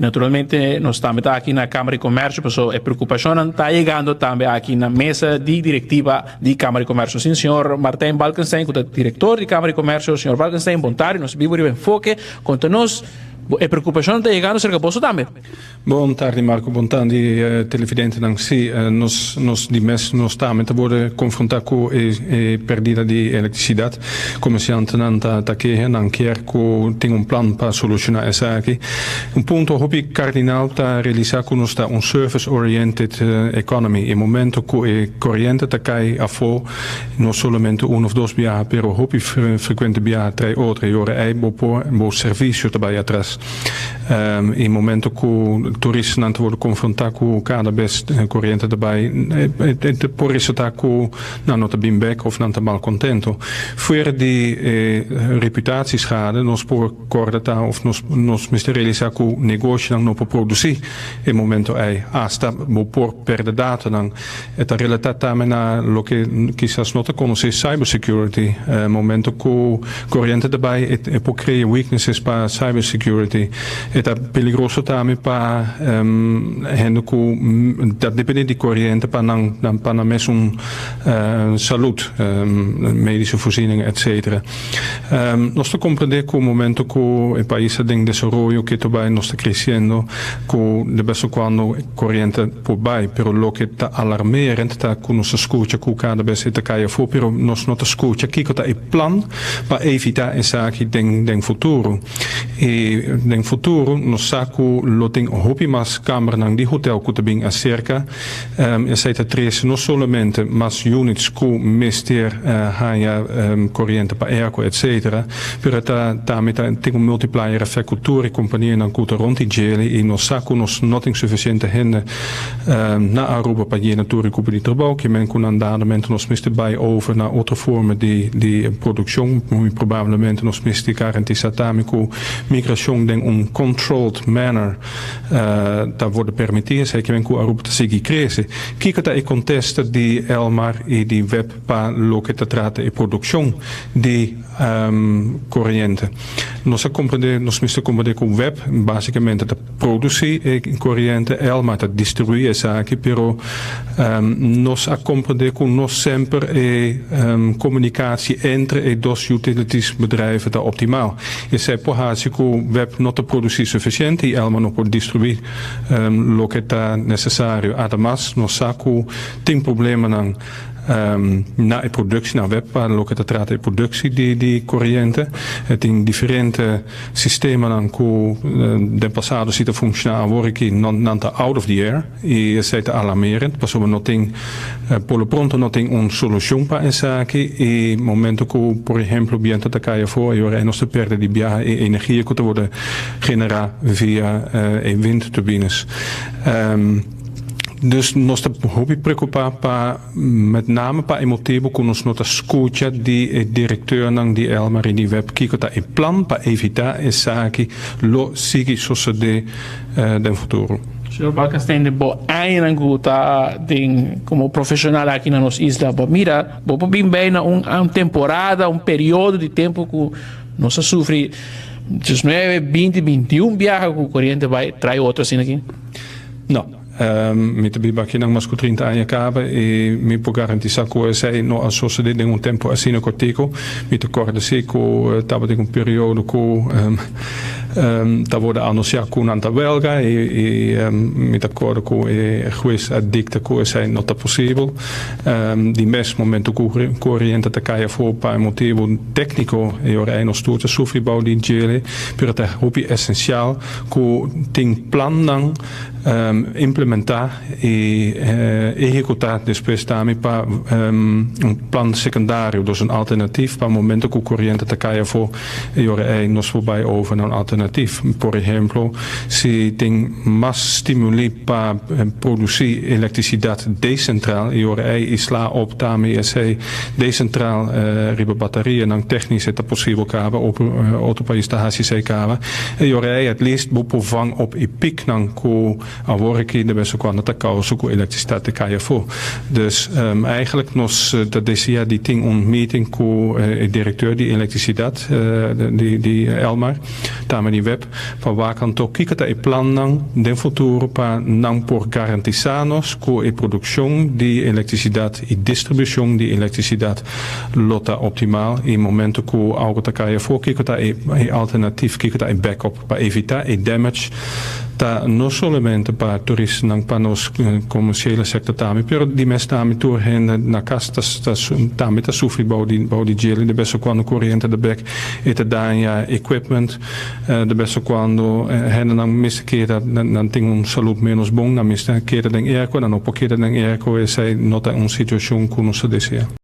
Naturalmente nos tambe ta aki na Kámara di Komèrsio pasobra e preokupashonnan ta yegando tambe aki na mesa di direktiva di Kámara di Komèrsio. Sin señor Martijn Balkenstein ku ta direktor di Kámara di Komèrsio. Señor Balkenstein, bon tardi, nos bibo riba Enfoke. Konta nos, e preokupashonnan ta yegando serka boso tambe? Bon tardi Marco, bon tardi televidentenan. Sí, nos nos di mes nos tambe ta worde konfrontá ku e e pèrdida di elektrisidat. Komersiantenan ta ta keha, nan kier ku tin un plan pa solushoná esaki. Un punto hopi kardinal ta realisá ku nos ta un service oriented economy. E momento ku e koriente ta kai afó, no solamente un of dos biaha, pero hopi frekuente biaha trae otro, e ora ei bo por bo servisio ta bai atras. E momento ku turistanan ta wòrdu konfrontá ku kada bes koriente ta bai, e por resultá ku nan no ta bin bek of nan ta malkontento. Fuera di e reputatieschade nos por Corda ta of nos nos mester realisa cu negoshinan no por produci e momento ey. Hasta bo por perde datonan. E ta relata tambe na loke kisas no ta conoci, cyber security. E momento cu coriente ta bay e por crea weaknesses pa cyber security. E ta peligroso tambe pa hende cu ta depende di coriente pa nan pa nan mesun salud, medische voorzieningen etc. Nos ta comprende cu momento cu e pais ta den desaroyo ke ta bay nos ta creciendo cu de bes en cuando coriente por bay pero loke ta alarmerend ta cu nos ta scucha cu cada bes e ta cay afo pero nos no ta scucha kico ta e plan pa evita esaki den den futuro y den futuro nos sa cu lo tin hopi mas kamernan di hotel cu ta bin acerca. Esei ta trese no solamente mas units ku mester haña koriente pa airco etcetera, pero e ta tambe ta tin un multiplier effect ku tur e kompanianan ku ta rond di djele i nos sa ku nos no tin sufisiente hende na Aruba pa yena tur e kupo di trabou, ke men ku nan dadamente nos mester bai over na otro forma di di produkshon, muy probablemente nos mester garantisa tambe ku migrashon den un controlled manner. Ta worde permití esei ke men ku Aruba ta sigui krese. Kiko ta e kontesta di Elmar i di web pa loke ta trata e produkshon di koriente? Nos a komprendé, nos mester komprendé ku web basikamente ta produsí e koriente, Elmar ta distribuí esaki, pero nos a komprendé ku no semper e komunikatie entre e dos utilities bedrijven ta optimaal. Esei por hasi ku web no ta produsí sufisiente i Elma no por distribuí loke ta nesesario. Ademas, nos sa ku tin problemanan na e produksi, na web pa loke ta trata e produksi di koriente. Tin diferente sistemanan ku den pasado si ta funshoná, awor aki nan ta out of the air. I esei ta alarmerend pasobra no tin, por lo pronto no tin un solucion pa esaki i momento cu por ehemplo biento ta cay afo e ora ei nos ta perde di biaha e energia cu ta worde genera via e windturbines. Dus nos ta hopi preocupa pa met name pa e motibo cu nos no ta scucha di e directeurnan di Elmar i di web kico ta e plan pa evita esaki lo sigui sosode den futuro. Señor Balkenstein, den bo añanan ku ta den komo profeshonal aki na nos isla, bo mira, bo por bin bei na un temporada, un periodo di tempu ku nos a sufri diesnuebe, binti, bintiun biaha ku koriente bai trai otro asina aki? No. Mi ta biba akinan mas ku 30 aña kaba i mi por garantisa ku esei no a sosode den un tempu asina kortiku. Mi ta kòrda si ku tabatin un periodo ku Ta worde anuncia cu nan ta welga y mi ta acorda cu e huez a dicta cu esey no ta posibel. Di mes momento cu coriente ta cay afo pa e motibo tecnico e ora ey nos tur ta sufri bao di djele, pero ta hopi esencial cu tin plannan implementa y ehecuta despues tambe pa un plan secundario, dus un alternatief pa momento cu coriente ta cay afo. E ora ei nos por bai over na un alternatif. Por ehemplo, si tin mas stimuli pa produci electricidad decentral, e ora ei i sla op tambe esei decentral riba baterianan. Technisch e ta posibel caba, otro pais ta haci esei caba. E ora ei at least bo por vang op e pieknan cu. awor aki de bes en cuando ta causa cu electricidad ta cay afo. Dus eigenlijk nos ta desea di tin un meeting cu e directeur di electricidad di Elmar, tambe di WEB, pa wak anto kico ta e plannan den futuro pa nan por garantisa nos cu e produccion di electricidad y distribucion di electricidad lo ta optimal y momento cu algo ta cay afo, kico ta e alternatief, kico ta e backup pa evita e damage ta no solamente pa turistanan, pa nos comerciële sector tambe, pero di mes tambe tur hende na cas tambe ta sufri bou di dje. De bes cuando coriente ta bek, e ta daña equipment, de bes cuando hendenan mester keda, nan tin un salud menos bon, nan mester keda den airco, nan no por keda den airco. Esey no ta un situacion cu nos ta desea.